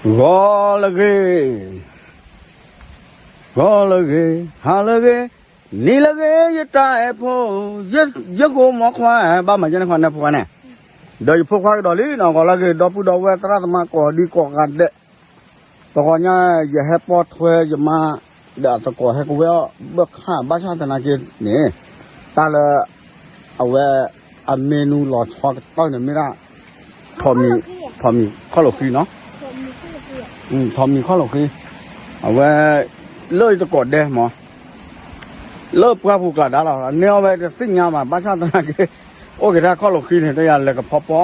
ဂီၤလၢအဂ့ၤ, ဂီၤလၢအဂ့ၤ, ဟါလၢအဂ့ၤ, နံၤလၢအဂ့ၤ ယတၢ်အဲၣ်ဖိ, ယ, ယကိးမီၤခွါ, ဘၣ်မၤယဲန့ၣ်ခွါန့ၣ်ဖိခွါန့ၣ်, ဒီးယဖိခွါကဒီးလံနီၤ ဂီၤလၢအဂ့ၤ ဒီပုၢ်ဒီဝဲၢ်သရၣ်သမါကိးဒံကိးဂၤဒဲး, တဂီၤညါ ယဟဲပိာ်ထွဲယမါ, ဒီးတကိးဟဲကဝဲအီၣ်ဘၣ်ခါ ဘၣ်ဆၣ်သနာ်က့န့ၣ်, တၢ်လၢ အဝဲ အမ့ၢ်နုာ်လီၤဆီကတၢၢ်န့ၣ်မ့ၢ်ဒၣ် ထီးမံၤခီၣ်လိာ်ဃံနီၤ, ထီးမံၤခီၣ်လိာ်ဃံ, အဝဲ လၢယတကိးဒဲမး, လၢပှၢ်ပူၤကျါဒါလီၤ န့ၢ်အီၣ်ဝဲတသ့ၣ်ညါဘၣ် ဘၣ်ဆၣ်သနာ်က့ အိၣ်က့ၤတၢ်ခီၣ်လိာ်ဃံန့ၣ် တယၤလဲၤကဖီပီ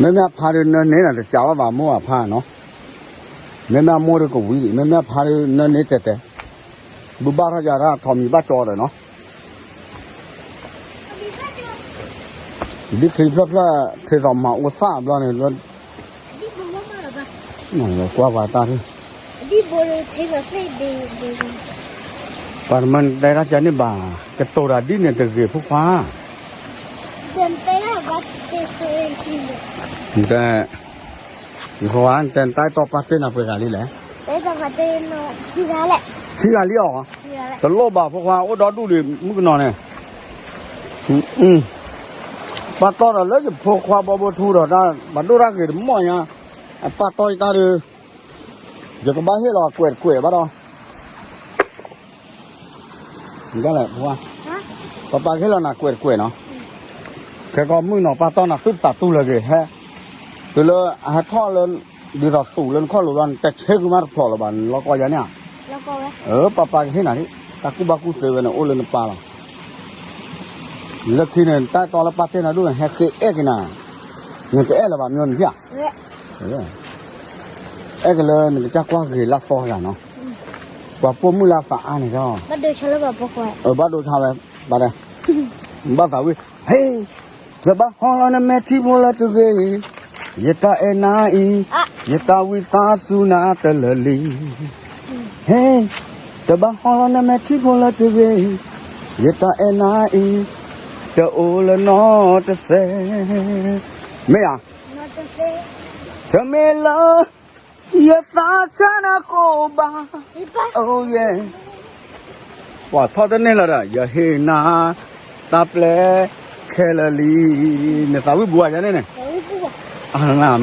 မ့မ့ၢ်အဖါဒုးနၢန့ၢ်နၤတကးဘၣ်ဘၣ်မိၢ်အဖါနီၤ, မ့မ့ၢ်အမိၢ်ဒုးကဝံၤလံ မ့မ့ၢ်အဖါဒုးနၢန့ၢ်တဲတဲ, ဘုးဘၣ်ထီၣ်ယၤဒၣ်ထီးမံၤဘၣ်ကၠီဒီးနီၤ, ဒ်ချံဖျၢၣ်ဖျၢၣ် ထံသီမၤအူသၣ်ဘျီန့ၣ်, ကွၢ်ပှၤတၢ်, ပှၤတမၢနတဲတၢ်ကန့ၣ်ဘၣ်, ကတိၤတၢ်ဒ်န့ၣ်တဂ့ၤဖိခွါ, တဲ ယဖိခွါ နတဲနတၢ်အဲၣ်တီပာ်တ့ၢ်နၤပှဲၤဂၤလံလဲၣ်, ခံဂၤလံအီၤ, တလိၣ်ဘၣ်ဖိခွါ အိၣ်ဒီဒူၣ်ဒံး မုၣ်ကနီၤန့ၣ်, ပာ်တီဒီးလၢယဖိခွါဘီဘိထူဒီးတၢ် ပှၤဒိၣ်တၢ်ဂ့ၤတမီၢ်ညါ, အပာ်တီယတၢ်ဒုး, ယကဘၣ်ဟ့ၣ်လီၤကွဲးတကွဲးဘၣ်ဒီး လဲၣ်, ပပာ်ကဟ့ၣ်လီၤနၤကွဲးတကွဲးနီၤ, ခဲကီးမုၣ်နီၤ ပာ်တီနၤသုတသးတူၢ်လၢၤဂ့ၤဟဲ, တုၤလၢအဟဲထီၣ်လၢ ဒ်သိးသူးလၢနခီၣ်လိၤလီၤ နတဲဆ့ကွံာ်မးတဖျိးလၢၤဘၣ် နလီၤကီယၤန့ၣ်ဧါ, ပပာ်ကဟ့ၣ်နၤဒ် တၢ်ကူၣ်ဘၣ်ကူၣ်သ့ဝဲန့ၣ် အိၣ်လၢနပၢ်လီၤ, လၢခံန့ၣ် တၢ်အဲၣ်တီလၢပာ်တ့ၢ်နၤဒိၣ်န့ၣ် ဟဲဃ့အဲၣ်က့ၤနၤ, နတအဲၣ်လၢၤဘၣ် မ့ၢ်နဧါ အဲၣ်က့ၤလၢနကစၢ်ကွၢ်ဂ့ၤလၢသီဂၤနီၤ, ပှၤပိာ်မုၣ်လၢသးအါန့ၣ်ဒီး, ဘၣ်ဒိဆါဝဲ, ဘၣ်သးဝံၣ်, ဟ့ၣ်, တဘၣ်ဟီလီၤနမဲာ်ထံဖိလၢတဂ့ၤ, ယတၢ်အဲၣ်နၤအံၤ, ယတၢ်ဝံသးစူၤနၤတလၢာ်လံ. ဟ့ၣ်, တဘၣ်ဟီလီၤနမဲာ်ထံဖိလၢတဂ့ၤ, ယတၢ်အဲၣ်နၤအံၤ, တအိၣ်လၢနီတစဲး. မ့ၢ်ဧါ, တမ့ၢ်လၢ ယသးဆါနၤကိးဘၣ်, အိၣ်ယဲ, ပှၤထီၣ်တန့ၢ်လၢၤဒီး ယဟ့ၣ်နၤ တၢ်ပျဲခဲလၢာ်လံ. နသးဝံၣ်ဘူးဧါယၤန့ၣ်န့ၣ်,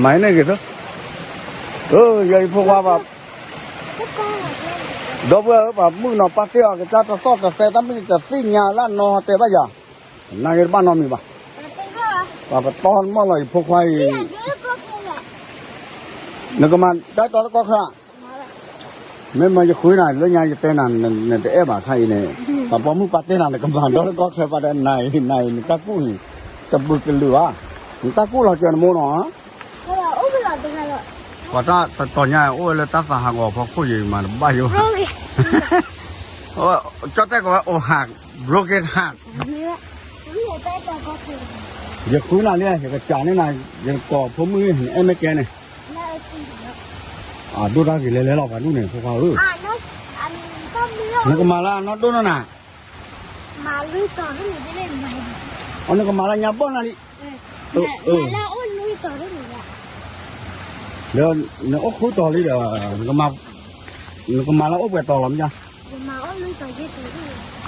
မၤန့ၢ်ဂ့ၤသၢ, ယဖိခွါဘၣ်, ဒီပုၢ်ဝဲၢ်ဧၢ ပှၤမုၣ်ကနီၤပာ်တ့ၢ်အီၤ ကစၢ်တသီၣ်တသဲ တၢ်မ့ၢ်တသ့ၣ်ညါလၢအနီၢ်တဲဘၣ်ယၤ, နာ်က့တဘၣ်နီတမံၤဘၣ်, ပှၤပတီၢ်မီၢ်လီၤ ယဖိခွါအံၤ, နကမၤတၢ်တီတကီၢ်ခါ, မ့ၢ်မ့ၢ်ယဃုနၤ လၢညါယတဲနၤ နတအဲၣ်ဘၣ်ခါအံၤန့ၣ်, ပှၤပိာ်မုၣ်ပာ်တ့ၢ်နၤ နကမၤဒီတကီၢ်ခါ ပှၤဒီးနၤအံၤ နၤအံၤ နတၢ်ကူၣ်န့ၣ် တဘုးကလုာ်ဘၣ်, နတၢ်ကူၣ်လီၤစၢၤနမိၢ်နီၤ, ပှၤတၢ်တတီၤညါ အိၣ်ဝဲလၢတၢ်သးဟးဂီၤဖီခိၣ်ယံၤမၤတဘၣ်ယိၣ်, ကၠီၣ်တဲၣ်ကိးဝဲ အိၣ်ဟး, broken heart, ယဃုနၤလံ ယကစးန့ၢ်နၤ, ယကိးဖိမုၣ် နအဲၣ်မ့ၢ်ကဲန့ၣ်, အဒိၣ်တၢ်ဂ့ၤလဲၤလဲၤလီၤ ပှၤဒူၣ်န့ၣ် ဖိခွါဧၢ, နကမၤလၢအနီၢ်ဒိၣ်နီၢ်နၤ, အနကမၤလၢညါဘီၣ်နၤလံ, ဒီးနအိၣ်ဃုတီၤလံဒီး, နကမၤလၢအိၣ်ပှဲၤတီၤလီၤမ့ၢ်, လွံၢ်တီၤ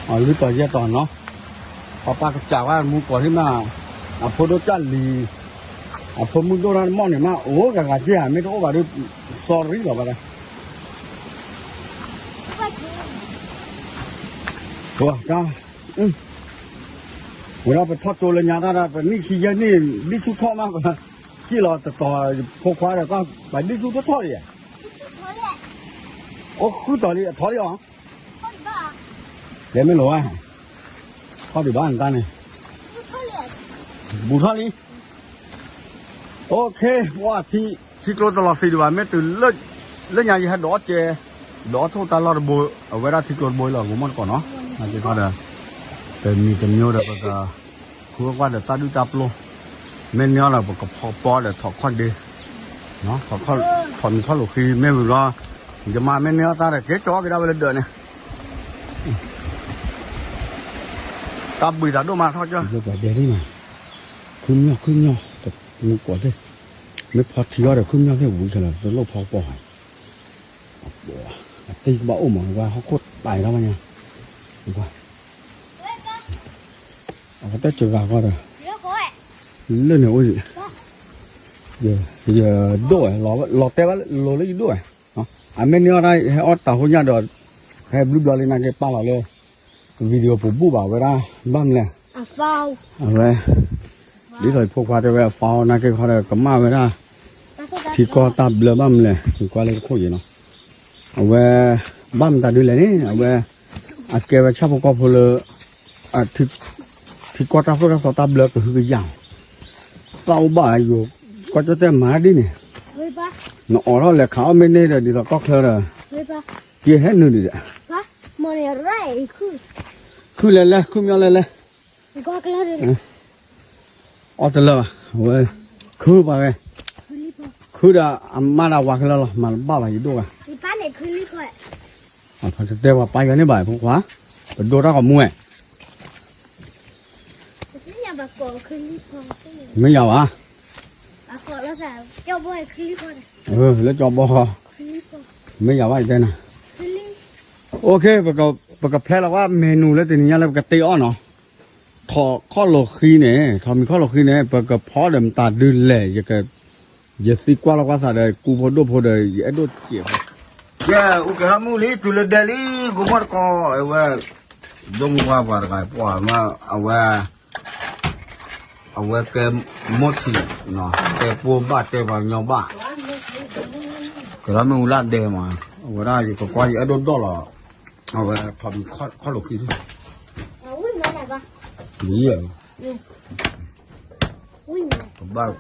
ယဲၢ်တီၤနီၤ, ပှၤပၢ်ကစးဝဲမူကီၢ်ထံၣ်မး, အဖိဒိၣ်ကၢ်လံၤ, အဖိမုၣ်ဒိၣ်တၢ်တမီၢ်န့ၣ်မး အိၣ်ဂၤဂၤက့ဧါ မ့ၢ်တအိၣ်ဘၣ်ဒီး sorry လီၤဘၣ်ဒီး တၢ်, ဝဲဒၣ်ပထီၣ်ကၠိလၢညါတၢ်ဒီး ပနံၣ်ခံယဲၢ်နံၣ် ဒ်ဆူၣ်ထီၣ်မး ပစံၣ်လီၤတတီၤ ဖိခွါဒီးတၢ် ပဒ်ဆူၣ်ထီၣ်ထီၣ်ဒံးဧါ, အိၣ်ဃုတီၤလံ အထီၣ်လံအီၤ, လဲၤမ့ၢ်လိာ်ဝဲ, ထီၣ်ဒံးဘၣ်နတၢ်န့ၣ်, ဘူးထီၣ်လံ, OK, ဝါထံ, ထံကျိတလီၤသံးဒံးဘၣ် မ့ၢ်တုၤ လၢညါယဟဲဒိးကဲ, ဒိးထိၣ်တၢ်လီၢ်တဘိ, အဝဲဒၣ်ထံကျိတဘိလီၤ ဂိၤမီၢ်တကိးနီၤ, နာ်က့ခီဒီး, ပမံၤတမံၤဒီးပက, ဃုကွၢ်ဒီးတၢ်ဒုၣ်တၢ်ပျိ, မ့ၢ်န့ၢ်အီၤဒီးပကဖီပီဒီးထီၣ်ခီၣ်ဒ့, ထီၣ်မံၤထီၣ်လိာ်ဃံ မ့ၢ်ဝံၤဘျီ, ယမါမ့ၢ်န့ၢ်အီၣ်တၢ်ဒီး ကဲကၠီက့ၤဒၣ်ဝဲလၢဒၢးန့ၣ်, တၢ်ဘှံးသးဒိၣ်မးထီၣ်ကၠီ, ခုမီၢ်ခုမီၢ်, တမူကီးသ့ၣ် မ့ၢ်ဖီထံအီၤဒီး ခုမညီသ့ၣ်ဝံၤခဲလၢာ် တလိၣ်ဖီကပီၤဘၣ်, အတံၢ်ကဘၣ်အိၣ်မး နကွၢ်ဟီၣ်ခိၣ်တၢ်အံၤထီၣ်ဘၣ်ညါ, နကွၢ်, အဝဲတစှၤဂၤဃီဒီး, လၢန့ၣ်အိၣ်, ယဒိၣ်ဝဲ, လီၤတဲာ်ဘၣ်လိၤလၢယဒိၣ်ဝဲ, အမ့ၢ်န့ၢ်အီၣ်တၢ်ဟဲအီၣ်တၢ်ဟိညၣ်ဒီး, ဟဲဘျုးဘျီလံနာ်က့ပာ်လီၤလၢ video ပူၤဘူၣ်ဘၣ်ဝဲဒၣ်, ဘၣ်မလဲၣ်, အဝဲ, ဒ်သိးယဖိခွါတဲဝဲအ phone နာ်က့ခီဒီး ကမၣ်ဝဲဒၣ်, ထံကီၢ်တၢ်ဘျၢဘၣ်မလဲၣ် ယကွၢ်လၢတခိၣ်ယံၤနီၤ, အဝဲ, ဘၣ်မတၤဒုလဲၣ်န့ၣ် အဝဲ, အကဲဝဲဆၣ်ဖိကီၢ်ဖိလၢ, ထံကီၢ်တၢ်သိၣ်တၢ်သီတၢ်ဘျၢကဟုကယာ်, သးအိၣ်ဘၣ်ယိၤ, ကီၢ်ကၠီၣ်တဲၣ်မၤဒ်န့ၣ်, နအိးထီၣ်လဲၤခးအီၣ်မ့ၢ်န့ၢ်ဒီးဒ်သိးကီၢ်ချၢဒီး, ကဟဲနုာ်ဒံးဒီး, ခုလဲၤလဲၤ ခုမညီလဲၤလဲၤ, အီၣ်တလၢဘၣ် အဝဲ, ခုပှၤဝဲ, ခုဒီးအမါဒီးဝၤခဲလၢာ်လီၤ မၤတဘၣ်ဘၣ်ယဒိၣ်ဂၤ, ဖါတဲတဲပှၤပာ်ယၤန့ၣ်ဘၣ်ဖိခွါ, ပဒိတၢ်ဂီၤမူဝဲ မ့ၢ်ယၤဘၣ်, လၢကၠီဘီ, မ့ၢ်ယၤဘၣ်ယတဲနၤ, OK, ပကဖျဲလီၤဝဲ menu လၢတနံၤညါလၢပကတ့အီၣ်နီၤ, ထီၣ်ခီၣ်လိာ်ဃံန့ၣ် ထီၣ်မံၤခီၣ်လိာ်ဃံန့ၣ် ပကဖီဒီးမတၤဒုလဲၣ်, ယသံကွၢ်လီၤကွၢ်သးဒီးကူဖိဒိၣ်ဖိဒီး ယအဲၣ်ဒိၣ်စဲးဖိ, ကဲ, အိၣ်ကဲထီၣ်မုၢ်လံ တုၤလၢဒဲလံ, ကိးမီၢ်တကီ, အဝဲ, ဒိၣ်မူပှၤပှၤတဂၤပှၤမး, အဝဲ အဝဲကဲမိၢ်ထံး, တဲပိၢ်ဘၣ်တဲပှၤကညီဘၣ်, ကဲထီၣ်မုၢ်ဝံၤလၢဒဲမး, အဝဲဒၣ်ယကကွၢ်ယအဲၣ်ဒိၣ်ဒိၣ်လီၤ, အဝဲထီၣ်မံၤခီၣ်လိာ်ဃံ,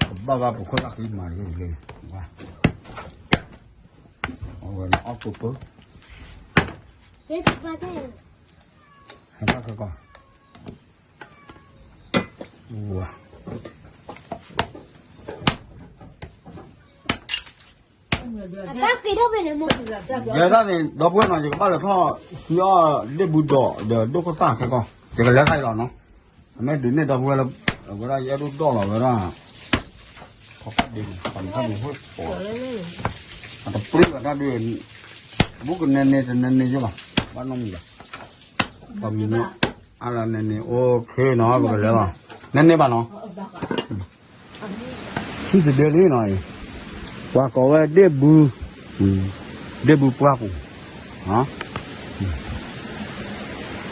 လံ, ကဘၣ်ဘၣ်ပခိၣ်သၣ်ဃံမၤလံ, အဝဲအီၣ်ကိးပၢ, ဟဲဘၣ်ခဲကီၢ် ယဲဒၣ်န့ၣ် ဒီပုၢ်ဝဲၢ်နီၤ ယကဘၣ်လဲၤထီၣ်ဆူအီၣ်ဒ့ၣ်ဘူးဒီး ဒီးဒိၣ်ခိၣ်သၣ်ခဲကီၢ် ယကလဲၤခါအံၤလီၤနီၤ, အမ့ၢ်ဒုးနဲၣ်ဒီပုၢ်ဝဲၢ်လၢ အဝဲဒၣ်ယအဲၣ်ဒိၣ်ဒိၣ်လီၤဝဲဒၣ်, ခီၣ်ခါဒ့ၣ်န့ၣ် ခီၣ်ခါဒ့ၣ်ဟိၣ်ပိာ်, အတပျုၢ်ဘၣ်တၢ်ဒုး, ဘူးကနဲန့ၢ်တနဲန့ၢ်ယဘၣ်, ဘၣ်နီတမံၤဘၣ်, တမံၤနီၤ, အါလၢနဲန့ၢ် OK နီၤ ပကလဲၤလီၤ, နဲန့ၢ်ဘၣ်နီၤ ထံၣ်တဒၢလံနီၤ, ပှၤကိးဝဲဒ့ၣ်ဘု, ဒ့ၣ်ဘုပှၢ်ပူၤ,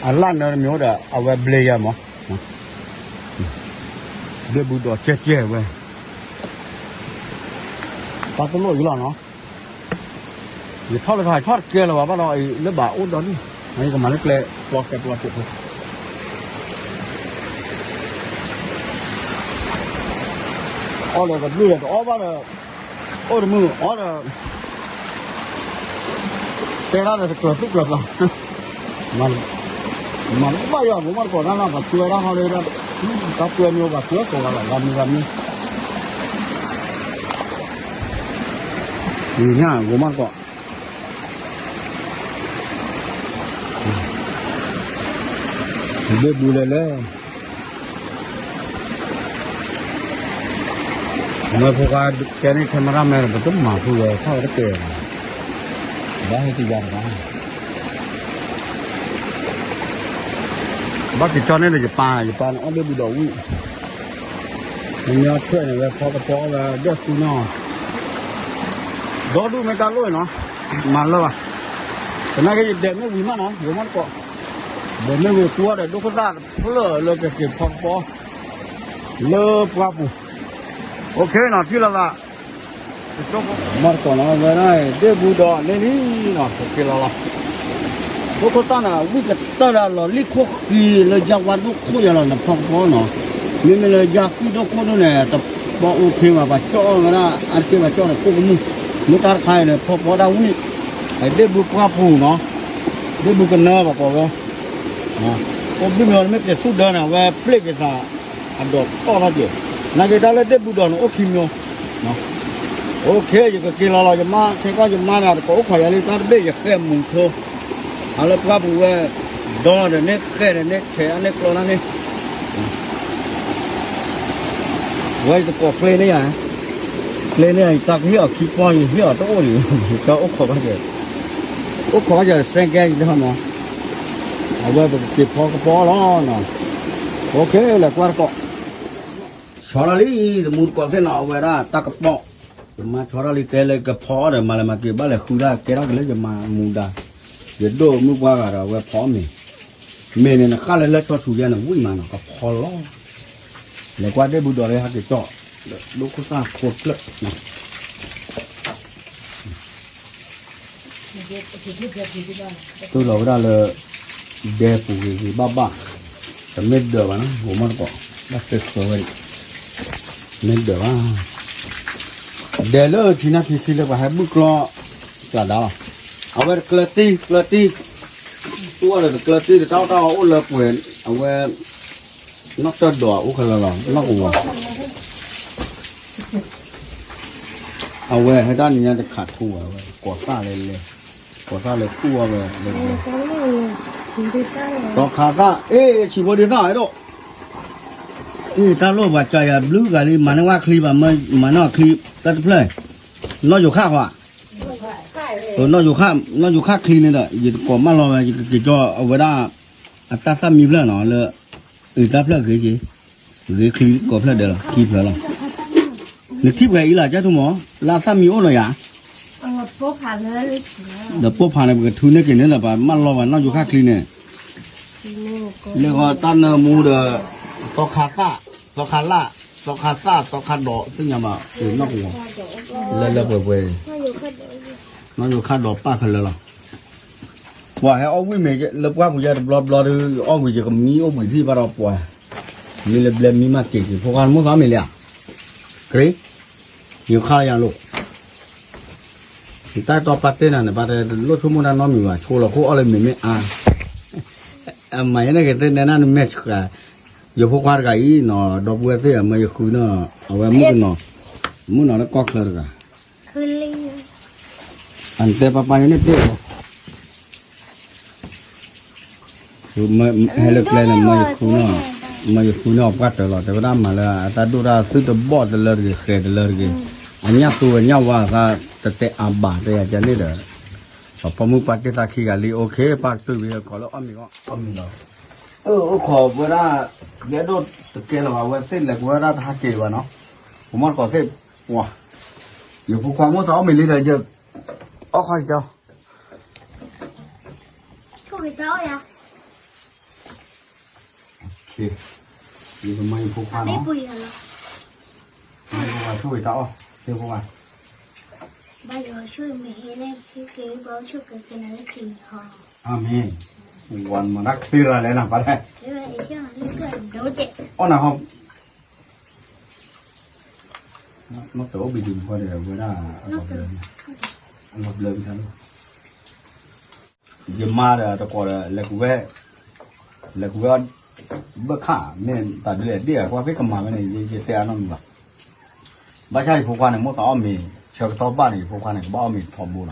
အလၣ်နၢတမံၤအိၣ်ဒီး အဝဲဘျ့ယၤမး, ဒ့ၣ်ဘုဒီးကဲကဲဝဲ, ပှၤတလိၣ်အံၤလီၤနီၤ ယထီၣ်လၢထီၣ် ယထီၣ်တကဲလၢၤဘၣ် ဘၣ်ဒီးလၢဘၣ်အိၣ်ဒီးဒ်, ယကမၤလၢကျဲ ပျီကျဲပျီစဲးဖိ, အီၣ်ဒီးတဘျုးဒီးတအီၣ်ဘၣ်ဒီး, အိၣ်တမုၢ်အီၣ်ဒီး, တဲဒၣ်ဒီးတကျၢၤသူၣ်ကျၢၤသး မၤဘၣ်ယွၤ မိၢ်မၢ်တကိးတၢ်နီၤ ပှၤကွဲဒၣ်ဟီဒီး, တၢ်ကွဲမ့ၢ်ပှၤကွဲကိးဂၤလီၤ ဂၤမံၤဂၤမံၤ, ညၣ် မိၢ်မၢ်တကိး, ဒ့ၣ်ဘူးလဲၤလဲၣ်, မ့ၢ်ဖိခွါကဲန့ၣ် cameraman ပတမၤဖုဝဲ ထီၣ်ဝဲတကဲ, ဘၣ်ဟဲတယၤတဂၤ ဘၣ်က့ၤကၠီန့ၣ်ဒီးယပၢ် ယပၢ်န့ၣ်အီၣ်ဒ့ၣ်ဘူးဒီးဝံၣ်, မ့ၢ်ထွဲန့ၣ်ဝဲဖီကပီၤဝဲ ဒဲၣ်သူနီၤ, ဒီဒူၣ်မ့ၢ်တၢ်လိၣ်နီၤ, မၤလၢဘၣ်, သနာ်က့ယဒဲးမ့ၢ်ဝံၤမးနီၤ ယမ့ၢ်တကိး, ဒဲးမ့ၢ်ဝံၤကွၢ်ဒီးဒိၣ်ခိၣ်သၣ်တဖျၢၣ်လၢကက့ၤဖီကပီၤ လၢပှၢ်ပူၤ, OK နီၤ ထံၣ်လီၤသး မ့ၢ်တကိးနီၤ ဝဲဒၣ်ဒ့ၣ်ဘူးဒီးန့ၢ်လံနီၤ ကက့ၤလီၤလီၤ, ဒိၣ်ခိၣ်သၣ်န့ၣ် ဝံၣ်ကတၢၢ်ဒီးလီၤလံၣ်ခိၣ်ဃံလၢယါဝါဒိၣ်ခိၣ်ယၤလီၤန့ၣ် ဖီကပီၤနီၤ, မ့မ့ၢ်လၢယါဃံၣ်ဒိၣ်ခိၣ်ဒိၣ်န့ၣ် တပီ OK ဘၣ် ပှၤကၠီၣ်အီၣ်ဝဲဒၣ် အါတက့ၢ်ပှၤကၠီၣ်န့ၣ် ကိၣ်ကမုၢ်, မ့ၢ်တၢ်တခါအံၤန့ၣ် ဖီကပီၤဒၣ်ဝံၣ်, ဒ့ၣ်ဘူးပှၢ်ပူၤနီၤ, ဒ့ၣ်ဘူးကနၢပှၤကိးဝဲ အိၣ်ဘျုးမ့ၢ်အီၤ နမ့ၢ်ပျဲၤဆူၣ်ဒၢန့ၣ် အဝဲပျ့ၤက့ၤသး အဒိးတီၢ်ထီၣ်က့ၤ, နာ်က့တၢ်လၢဒ့ၣ်ဘူးဒီးန့ၣ် အိၣ်ခံမံၤ, OK ယကက့ၤလီၤလီၤ ယမါ ခဲကီၢ်ယမါန့ၣ် တကိးအိၣ်ခိးယၤလံ တၢ်တဘ့ၣ်ယဃဲမုာ်ထိ, အလၢပှၢ်ပူၤဝဲ, ဒီဒီးန့ၣ်ဃဲဒီးန့ၣ် ခဲအန့ၣ်ကျီလၢန့ၣ် ဝဲယတကိးကျ့န့ၣ်ယၤ, ကျဲန့ၣ် တၢ်ကဟ့ၣ်အီၤခံပီၢ် ယဟ့ၣ်အီၤတအိၣ်လံ, တၢ်အိၣ်ခိးဘၣ်ကဲ, အိၣ်ခိးဘၣ်ကဲ စဲကဲယတဟီမး, အဝဲပကက့ၤဖီကပီၢ်လီၤနီၤ, အိၣ်ခ့ လဲၤကွၢ်တကိး, ဆီထီၣ်လံ, တမူတကိးသ့ၣ်နီၤ အဝဲဒၣ်တၢ်ကပီၢ်, ယမါဆီထီၣ်လံ တဲလၢကဖီအီၣ်ဒီး မၤလဲၤမၤက့ၤ ဘၣ်လဲၤဃုဒၣ် ကဲထီၣ်က့ၤလၢယမၤမူဒါ, ယဒိၣ်မုၣ်ပှၢ်ဂၤဒီး အဝဲဖီအီၣ်မ့ၤ, မ့ၢ်န့ၣ် နဃၣ်လၢလၢဆီဆူယဲန့ၣ် ဝံၣ်မးနီၤ ကဖီလီၤ, လဲၤကွၢ်ဒ့ၣ်ဘူးဒီးလၢဟဲက့ၤကၠီၣ်, ဒိၣ်ခိၣ်သၣ်ခိၣ်ကျၢၢ် တူၢ်လီၤဝဲဒၣ်လၢ ဒဲပူၤဂ့ၤဂ့ၤဘၣ်ဘၣ်, တမ့ၢ်ဒၢးဘၣ်နီၤ, ဂိၤမီၢ်တကိး, ဘၣ်သ့ၣ်ဃၢဝဲဒၣ်, မ့ၢ်ဒၢးဘၣ်, ဒဲလၢခံနၢ်ခံဆံလၢပှၤဟဲဘုၣ်ကျီၢ် ကျးဒါလီၤ, အဝဲတကျၢၤတံၢ် ကျၢၤတံၢ်, သူၣ်အီၤဒီးတကျၢၤတံၢ် တတၢ်အီၣ်တၢ်အီအိၣ်လၢပှဲၤ, အဝဲ နီၢ်တၢၢ်ဒိးအိၣ်ခဲလၢာ်လီၤ နီၢ်ကဝီၤ အဝဲဟဲတၢ်နံၤညါတခးထူဝဲ, ကိးသၣ်လဲၤလဲၤ, ကိးသၣ်လဲၤထူဝဲ, သီခါသၣ်, အ့ၣ် ဆံးဖိဒုးသၣ်အဲၣ်ဒိး, အ့ၣ် တၢ်လိၣ်ပှၤကၤယၤဘျုးဂၤလံ မၤန့ၢ်ဝဲချံဘၣ်, မၤန့ၢ်ချံ တၢ်တဖျၢၣ်, နီၢ်ယိၤခၣ်ဃီ, နီၢ်ယိၤခၣ်ချံန့ၣ်ဒီး ယတကိးမၢလီၤဝဲ ယကက့ၤကၠီအဝဲဒၣ် အတၢ်သၣ်မံဖျၢၣ်နီၤ လၢ အုၣ်တၢ်ဖျၢၣ်ဂ့ၤက့ၤ, ဂ့ၤချံကိးဖျၢၣ်ဒဲးလီၤ ခံဖျၢၣ်လီၤ, နထံၣ်ပှဲၤအံၤလီၤ ကၢ်ထူမီၤ လၢအသၣ်မံအိၣ်နီၤယၤ, ဒီးပိၢ်ဖးန့ၣ် ပကထူန့ၢ်က့ၤန့ၣ်လီၤ ပမၢလီၤဝဲနီၢ်ယိၤခၣ်ချံန့ၣ်, လၢဃီတၢ်နၢမူဒီး သီခါသၣ်, သီခါလၣ်, သီခါသၣ် သီခါဒိး သ့ၣ်ညါမး နီၢ်ကဝီၤ, လၢလၢပှဲၤပှဲၤ, နီၢ်ယိၤခၣ်ဒိးပၢ်ခဲလၢာ်လီၤ ပှၤဟဲအီၣ်ဝံၣ်မ့ၤလၢပှၢ်ပူၤယါတဘျီဘျီဒီး အီၣ်ဝံၤယကမံအိၣ်ဘှံးထံၣ်ဘၣ်ဒီးပှၤ, မံလၢဘျဲမံမးက့ၤက့ၤ ဖိခွါမိၢ်သးမ့ၤလံဧါ, ကရ့, ယခါယၤလိာ်, ယတၢ်တီပာ်တ့ၢ်နၤန့ၣ် ပာ်တ့ၢ်လိၣ်ဆိကမိၣ်တၢ်နီတမံၤဘၣ် ဆိလီၤခိၣ်အီၣ်လၢမ့ၤမ့ၢ်အါ, အမၤယဲန့ၣ်က့ၤသ့ၣ်နဲနၢ်နမဲာ်ဆှး, ယဖိခွါတဂၤအံၤနီၤ ဒီပုၢ်ဝဲၢ်သ့ၣ်အမၢယဃုနီၤ, အဝဲမုၣ်ကနီၤ, မုၣ်နီၤလၢကီၢ်ချၢတဂၤ အတဲပၢ်ပၢ်ယဲန့ၣ်တ့ၢ်လီၤ, ဟဲလၢကျဲန့ၣ် မၢယဃုနီၤ, မၢယဃုန့ၢ်အီၤပှၢ်တၢၢ်လီၤ တဲဝဲဒၣ်မၤလၢအတၢ်ဒိၣ်တၢ်သုတဘီၣ်တလၢတဂ့ၤ ဃဲၤတလၢတဂ့ၤ, အညၣ်သူဝဲညၣ်ဝါအသး တတဲအါဘၣ်တဲယၤကန့ၣ်ဒီး, ပှၤပိာ်မုၣ်ပှၢ်တ့ၢ်သးခံဂၤလံ အိၣ်ခ့ ပၢ်ကတုၢ်ဝံၤဟဲကီးလၢအီၣ်မ့ၤဂီၢ်, အီၣ်မ့ၤလီၤ, အိၣ်ခိးဝဲဒၣ်, ယအဲၣ်ဒိးတကဲလၢၤဘၣ် အဝဲသ့ၣ်လဲၤကွံာ်ဝဲဒၣ်တဟးက့ၤဘၣ်နီၤ, ပမီၢ်တကိးသ့ၣ်, ပှၤ, ယဖိခွါမိၢ်သးအီၣ်မ့ၤလံဒီးယ, အီၣ်ခီကီ ဆိၣ်ဂ့ၤတၢ်အီၣ်ယၤ, ယကမၤယဖိခွါနီၤ, မၤယဖိခွါဆိၣ်ဂ့ၤတၢ်အီၣ်, ယဖိခွါ, ဘၣ်ယွၤဆိၣ်ဂ့ၤမ့ၢ်ဟဲလၢခံက့ၤ ဘၣ်အိၣ်ဆိၣ်က့ၤကနၤလၢခံဟီ, အၤမ့ၣ်, ဝၤမၤတၢ်ချ့ရၤလဲၣ်နၤပၢ်လဲၣ်, အီၣ်နၤဟီ နီၢ်တအိၣ်ဘံၤဒုးဘီဒီး အဝဲဒၣ် အလီၤဘျၢ, အလီၤဘျၢကတၢၢ်လီၤ, ယမါဒီးတကိးဒီး လဲၤကဝဲ, လဲၤကဝဲ, ဘၣ်ခး မ့ၢ်တၢ်ဒုးအဒ့ၣ်အကွၢ်ဖဲကမၤဝဲန့ၣ် ယတဲအါနီတမံၤဘၣ်, ဘၣ်ဆၣ်ယဖိခွါန့ၣ် မိၢ်သးအီၣ်မ့ၤ ဆၢကတီၢ်ဘၣ်န့ၣ် ယဖိခွါန့ၣ် ကဘၣ်အီၣ်မ့ၤထီဘိလီၤ,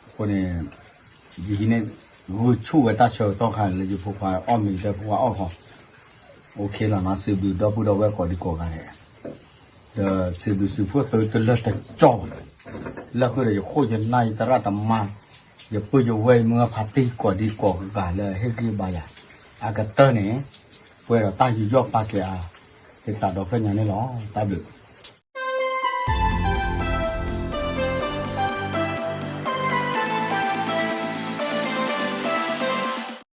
အဃိန့ၣ် ယဟံးန့ၢ် ဂုာ်ဆူၣ်ဝဲတၢ်ဆၢကတီၢ်ခါလၢယဖိခွါအီၣ်မ့ၤဒီးဖိခွါအီၣ်ခီ, အိၣ်ခ့လီၤနီၤ စံးဘျုးဒီပုၢ်ဒီဝဲၢ်ကိးဒံကိးဂၤဒဲး, ဒီးစံးဘျုးစံးဖှိၣ်သုတလၢာ်တကၠီၢ်ဘၣ်, လၢဃုာ်ဒီးယခိၣ်ယနၢ်ယသရၣ်တမါ, ယပုၢ်ယဝဲၢ်ယမုၢ်ဂၢ်ဖါတံၢ်ကိးဒံကိးဂၤလၢဟ့ၣ်ဂံၢ်ဘါယၤ, အကတၢၢ်န့ၣ်, ပှဲၤဒီးတၢ်ယူးယီၣ်ပာ်ကဲအါ, ယသးဒီဖျၢၣ်ညါန့ၣ်လီၤ, တၢ်ဘျုး